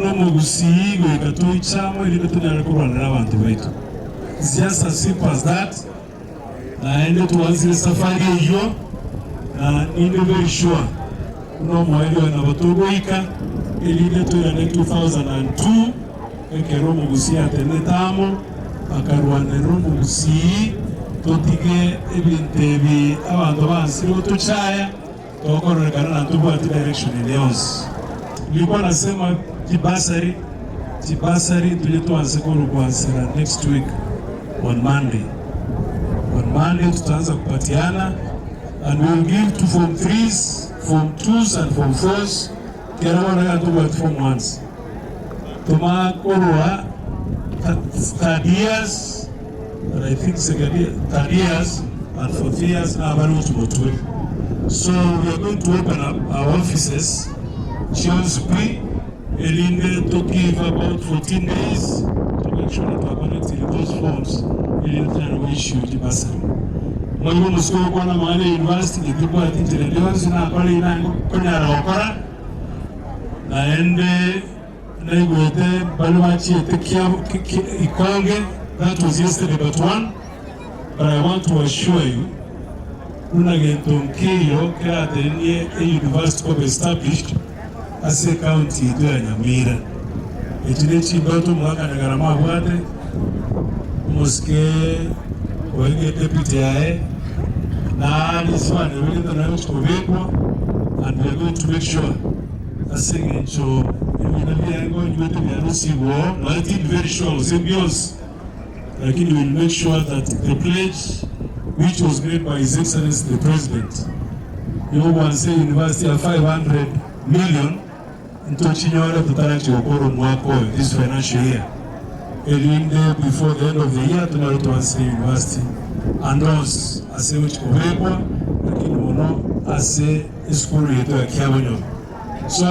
Buna omogusii goika toiche amo erinde tonyare korwanera abanto baito. It's just as simple as that. Naende twansire safari eyio na ninde very sure buna omoerio oyo nabo togoika erinde toirane 2002 ekero omogusii atenete amo akarwanerera omogusii totige ebinto ebi abanto bansire gotochaya Tokororekana na ntobwati direction ende yonsi. Nilikuwa nasema chibursary, chibursary ntoche twanse korwa kwansera next week on Monday. On Monday tutaanza kupatiana and we will give to form threes, form twos and form fours kera bono iga ntobwati form ones. Toma korwa third years and I think second year, third years and fourth years nabare gochia motwe. So we are going to open up our offices chionsi pi erinde to give about 14 days to make sure that twacollectire those forms erinde tonyare go issue chibursary. Moigo omosike ogokwana amang'ana ya university inche tibwati inchera ende yonsi nakora eyio naye nkonyara gokora. Naende naigwete baria bachiete Ikonge, that was yesterday but one, but I want to assure you buna gento nkeiyo keratenenie e university koba established ase ecounty yaito ya Nyamira. Echi ne chindoto omogaka Nyagarama abwate, omosike oenge deputy yaye, na risibane riria naye gochia kobekwa and we are going to make sure Ase engencho ebina biaye ngonywete biarusigwe oo, nonya tindi very sure gose mbionsi, lakini we will make sure that the pledge which was made by His Excellency the President yogwansa university ya 500 million ntochinyore totarachia gokora omwaka oyo this financial year, erinde before the end of the year tonyore twansire university ande onsi ase egochia kobekwa, lakini mono ase esukuru yaito ya Kiabonyoru. So.